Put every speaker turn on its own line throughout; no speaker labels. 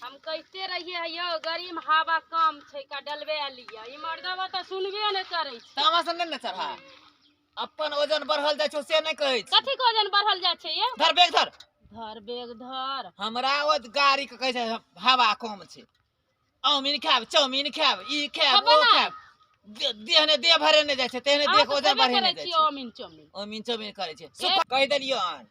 हम कहिते रहिए यौ गरीब हवा कम छै का डलबे लिअ, ई मर्दबा तऽ सुनबे नहि करै छै।
तामस नहि ने चढ़ा, अपन वजन बढ़ल जाइ छौ से नहि कहै छी।
कथी के वजन बढ़ल जाइ छै ये?
धर बैग धर,
धर बैग धर।
हमरा ओ गाड़ी के कहै छै हवा कम छै, आउमिन खायब चाउमिन खायब ई खायब ओ खायब, देह ने देह भरे नहि जाइ छै, तेहने देह के वजन बढ़े नहि जाइ छै।
आउमिन चाउमिन
आउमिन चाउमिन करै छै। कहि देलियौ हन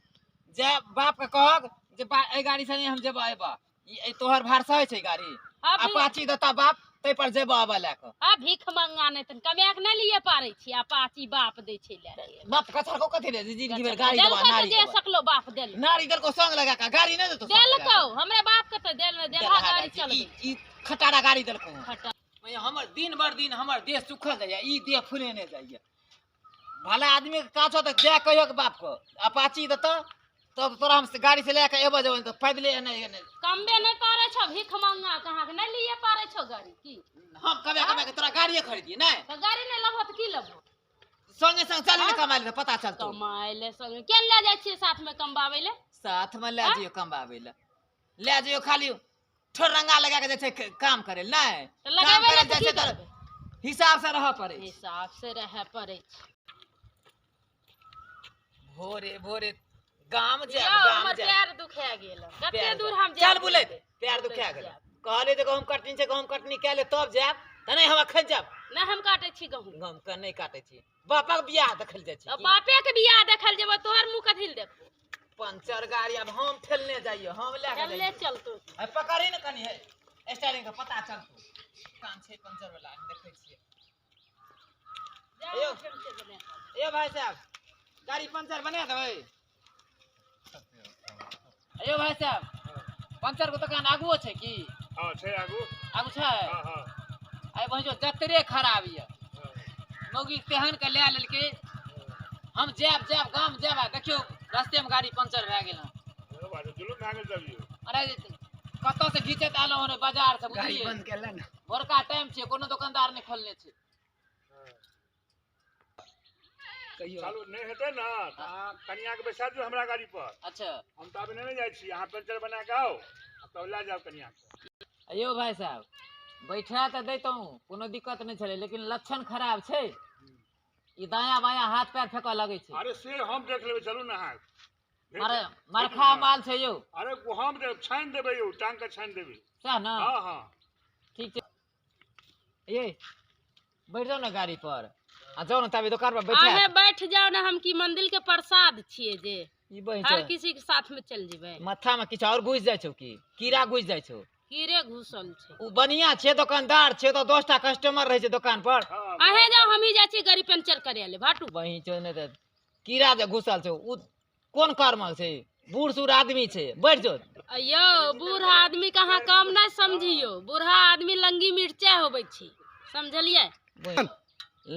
जे बाप के कहक जे एहि गाड़ी से नहि हम जेबऽ अयबऽ, ई तोहर भार सहै छै गाड़ी, अपाची देता बाप तै पर जेबऽ अबऽ लए कऽ।
आ भीख मंगा नहि तन कमाए के नहि लिए पारै छी, अपाची बाप दै छै लए के।
बाप कथर को कथी ले जिंदगी भरि गाड़ी देबऽ, नारी
देलको जे सकलो बाप देल,
नारी देलको संग लगा के, गाड़ी नहि देतो
देलको हमरे बाप के तऽ देल देलहा गाड़ी चलबै,
ई खटारा गाड़ी देलको। हमर दिन भर दिन हमर देह सुखल जाइया, ई देह फुलेने जाइया। भला आदमी के काज तऽ जाय कहियो के बाप के अपाची देतऽ तब तोरा हम गाड़ी से लए के एबऽ जेबै, तऽ पैदले एने एने
कमबे नहि पारै छौ, भीख मंगा कहाँ के नहि लिए पारै छौ गाड़ी की।
हम कमे कमे के तोरा गाड़िए खरीदिए नहि
तऽ गाड़ी नहि लेबहो तऽ की लेबहो?
संगे संग चल ने कमाय ले, पता चलतौ।
कमाय ले संगे केन लए जाइ छियै साथ में कमबाबै ले?
साथ में लए जइयो कमबाबै ले, लए जइयो खाली ठोरंगा लगा के जाइ छै काम करे नहि, काम करे जाइ छै तऽ हिसाब से रहऽ पड़ै छै,
हिसाब से रहऽ पड़ै छै।
भोरे भोरे गाम जायब, गाम जायब।
पैर दुखा गेल, कते दूर हम
चल बुलैत पैर दुखा गेल। कहले जे गहूम कटनी छै, गहूम कटनी कए ले तब जायब, तऽ नहि हम अखन जायब।
नहि हम काटै छी गहूम,
गहूम के नहि काटै छी, बापक बियाह देखल जाइ छै।
बापे के बियाह देखल जेबै, तोहर मुँह कथी लए देखबो?
पंचर गाड़ी अब हम ठेलने जाइयो, हम लए के
जाइयो। चलतो
है पकड़ी ने कनी है स्टार्टिंग के पता चलतो। काम छै पंचर वाला देखै छियै। ए भाई साहब गाड़ी पंचर बना देबै? अयो भाई साहब पंचर के दुकान आगुओ छै की?
हां छै आगू,
आगू छै।
हां हां।
आइ बहिजो जतरे खराब ये, मौगी तेहन के लए लेलकै। हम जायब जायब गाम जायब, देखियौ रास्ते में गाड़ी पंचर भए गेल।
जुलुम भए गेल तब।
अरे कतऽ से घिचैत आलो हन बाजार से, बुझलियै?
बंद केला ने,
भोरका टाइम छै, कोनो दुकानदार नहि खोलने छै।
कहियो
चालू नहि हेतै ने तऽ अहाँ कनिया के बैसा दियौ हमरा गाड़ी पर।
अच्छा
हम तऽ अभी नहि जाइ छी, अहाँ पंचर बना के आउ तब लए जाउ कनिया के।
अयो भाई साहब बैठा तऽ दैतहुँ, कोनो दिक्कत नहि छलै, लेकिन लक्षण खराब छै, ई दायाँ बायाँ हाथ पैर फेकऽ लगै छै।
अरे से हम देख लेबै, चलू ने अहाँ।
मरखा माल छै यौ।
अरे हम छानि देबै यौ, टांग के छानि देबै।
सएह ने?
हँ हँ
ठीक छै। ये बैठ जाउ ने गाड़ी पर आ जाउ ने तभी दुकान पर बैठ।
अहे बैठ जाउ ने, हम की मंदिर के प्रसाद छियै जे हर किसी के साथ में चल जेबै।
माथा में किछु और घुसि जाइ छौ की? कीड़ा घुसि जाइ छौ?
कीड़े घुसल छै।
ओ बढ़िया छै दुकानदार छै तऽ 10टा कस्टमर रहै छै दुकान पर।
अहे जाउ, हमही जाइ छी गाड़ी पंचर करे ले। भाटू
बही छौ नहि तऽ कीड़ा जे घुसल छौ ओ कोन कर्म छै? बूढ़ सूढ़ आदमी छै, बैठ जो।
अयो बूढ़ आदमी के अहाँ काम नहि समझियौ, बूढ़ा आदमी लंगी मिरचाइ होबै छै, समझलियै?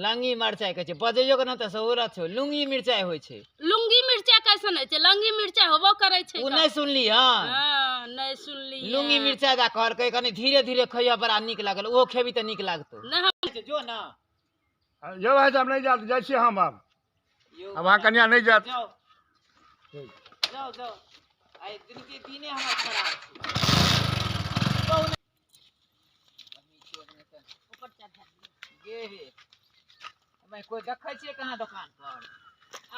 लंगी मिरचाइ कहै छै, बजैयो के नहि तऽ सहूलत छौ। लुंगी मिरचाइ होइ छै।
लुंगी मिरचाइ कैसन होइ छै? लंगी मिरचाइ होबो करै छै।
ओ नहि सुनली?
हँ नहि सुनली।
लुंगी मिरचाइ दए कहलकै कनि धीरे धीरे खइह, बड़ा नीक लागल, ओहो खेबी तऽ नीक लागतौ।
नहि
जो ने
यौ भाई साहब नहि जायत, जाइ छियै हम आब। अब अहाँ कनिया नहि जायत।
जाउ जाउ जाउ, आइ दिन के दिने हमर खराब छै। गे हे भाई कोइ देखै छियै कहाँ दुकान पर?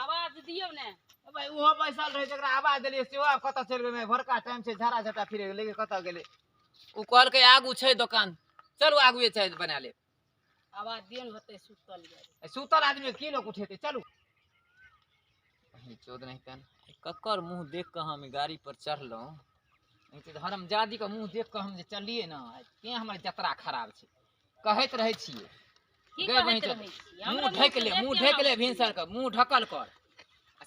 आवाज दियौ ने
भाई। ओहो बैसल रहै जकरा आवाज देलियै सेहो आब कतऽ चलि गेलै। भोरका टाइम छै, झाड़ा झटा फिरे गेलै, कतऽ गेलै? ओ कहलकै आगू छै दोकान, चलू आगुए छै बना लेब।
आवाज दियौ ने, होतै सुतल जाइ।
सुतल आदमी की लोक उठेतै? चलू। चोद नहीं तन ककर मुँह देख कऽ हम गाड़ी पर चढ़लहुँ, हरमजादी के मुँह देख कऽ हम जे चललियै ने, तें हमर जतरा खराब छै। कहैत रहै छियै मुँह ढकि ले, मुँह ढकि ले, भिनसर के मुँह ढकल कर,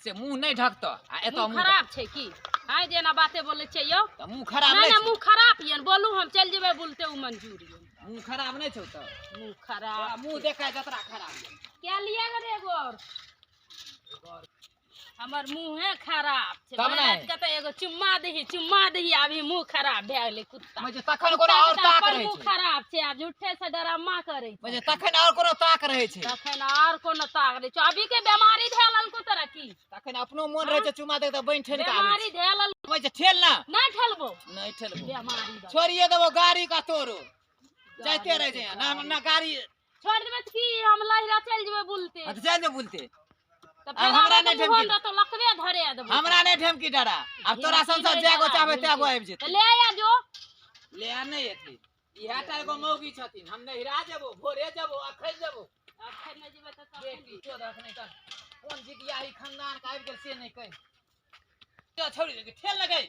से मुँह नहि ढकतऽ आ एतऽ
मुँह खराब छै की? आइ जेना बाते बोलै छै यौ
तऽ मुँह खराब नहि?
मुँह खराब यऽ बोलू, हम चलि जेबै बोलते ओ मंजूर यऽ।
मुँह खराब नहि छौ तऽ?
मुँह खराब,
मुँह देखा जतरा खराब यऽ।
क्या लिया रे एगो और? हमर मुँहे खराब छै।
तब नहि।
राति के तऽ एगो चुम्मा दही, चुम्मा दही, अभी मुँह खराब भए गेलै कुत्ता।
मैं जे तखन कोनो और
कुत्ता
ताक
पर
रहै
मुँह
छै।
खराब छै, आब झूठे से डरामा करै छै।
मैं जे तखन और कोनो ताक रहै छै।
तखन आर कोनो ताक रहै छै। अभी के बेमारी धए लेलको तोरा की?
तखन अपनो मोन रहै छै चुम्मा दे तऽ बनि ठेल के आबै
बेमारी
छै।
धए लेलको।
मैं जे ठेल ना।
नहि ठेलबो।
नहि ठेलबो।
बेमारी बला।
छोड़िए देबो गाड़ी का तोरो। जाइते रह जाइए ना, ना गाड़ी
छोड़ देबै तऽ की हम लहिरा चलि जेबै बुलते।
हाँ, तऽ चलि जो बुलते।
तऽ
आब हमरा
फेर
नहि
आबै तऽ
ठेमकी।
मुँह तऽ लकबे धरे देबो।
हमरा नहि ठेमकी डरा। आब तोरा संग जागो चाहबै त्यागो आबि जेतै।
तऽ ले आ जो।
ले आ नहि एथिन। इएह टा एगो मौगी छथिन। हम नहिरा जेबो, भोरे जेबो, अखन जेबो।
अखन नहि जेबै तऽ कखन?
बेटी चोद अखन तऽ कोन जिगियाही खानदान के आबि गेल से नहि कहि। चल छोड़ि दे, ठेल लगै।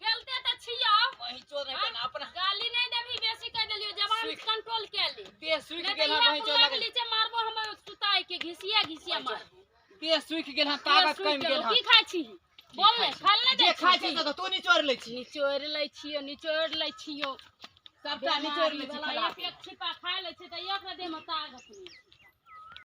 खेलते तऽ छियौ।
वही चोद नहि तऽ अपना
गाली नहि देबही बेसी कहि देलियौ, जबान
सुख।
कंट्रोल कए ले।
देह सुखि
नहि तऽ
गेल हँ,
इएह
वही चोद
कुल्ला के
लगै।
नीचे मारबो हम सुताइ के, घिसिया घिसिया मारबो।
देह सुखि गेल हँ, ताकत
सुति
कमि गेल
गेलौ।
हँ।
की खाइ छी? बोल ने, खाइ लए नहि
जे
दै
खाइ
छी?
छै से तऽ तू निचोड़ि लै छी।
निचोड़ि लै छियौ, निचोड़ि लै छियौ।
सबटा निचोड़ि लै छी।
बेमारी
खला
एक एक छिपा खाइ लै छै तऽ एक देहमे ताकत नहि।